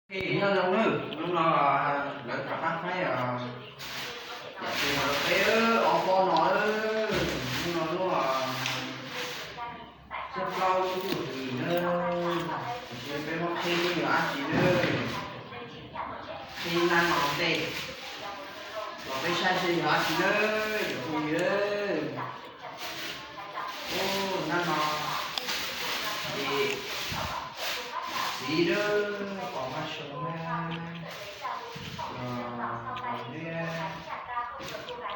Nyob zoo nawb, hnub no lawv rov qab faib yam twg los rau peb ob pob no. Hnub no lub xiab plaub ib puas hlis nawb, tiam sis peb muab qhib yog dab tsi nawb, qhib nab no ntej, los peb saib seb yog dab tsi nawb cov phooj ywg. Ub, nab no ces txiv lawm, pom npaj soo na, los liab,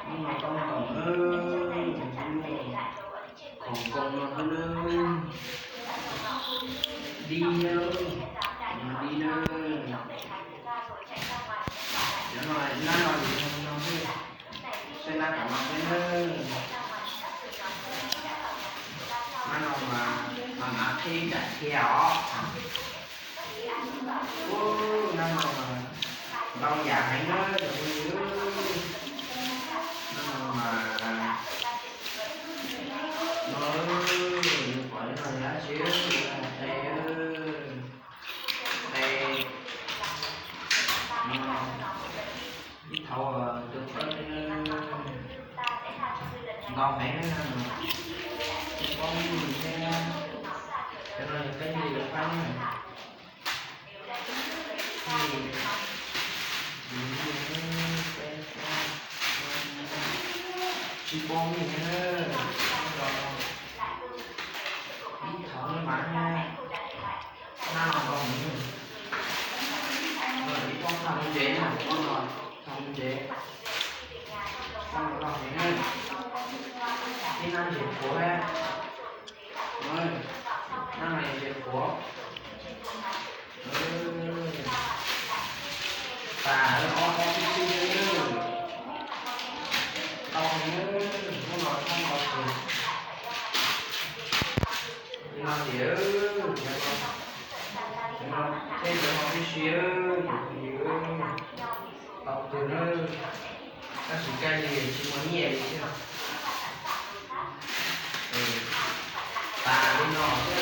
hnub no tob ntoos na, khoom koo no xwb na, dib na, no dib na. Cov no, nab no yus no no xwb, saib nab tom no xwb na. Nab no mas, mas qhib tsam thiab os. Ub, nab no mas ntau yam heev na cov phooj ywg. Nab no mas, no, nws pom li no yog dab tsi, qe, qe, no, ib thaum tus qawb ntau heev na, tsis paub nws thiab. Cov no yog peb li lawv faib na. Tsis paub nws thiab na, los ib thaum no mas, nab no ntau heev. Ib pob thaj ntsev na, pob no thaj ntsev, pob no ntau heev na. Ib nab ntses qhuav, nab no ntses qhuav. Tas ob pob tib tib, ntau heev, hnub no txhob nto xwb. Li no ces, cov no, cov no, thiab cov no tib si, cov phooj ywg, tau twg na, tab sis kab li tsis muaj nyiaj li thiab. Tas li no xwb,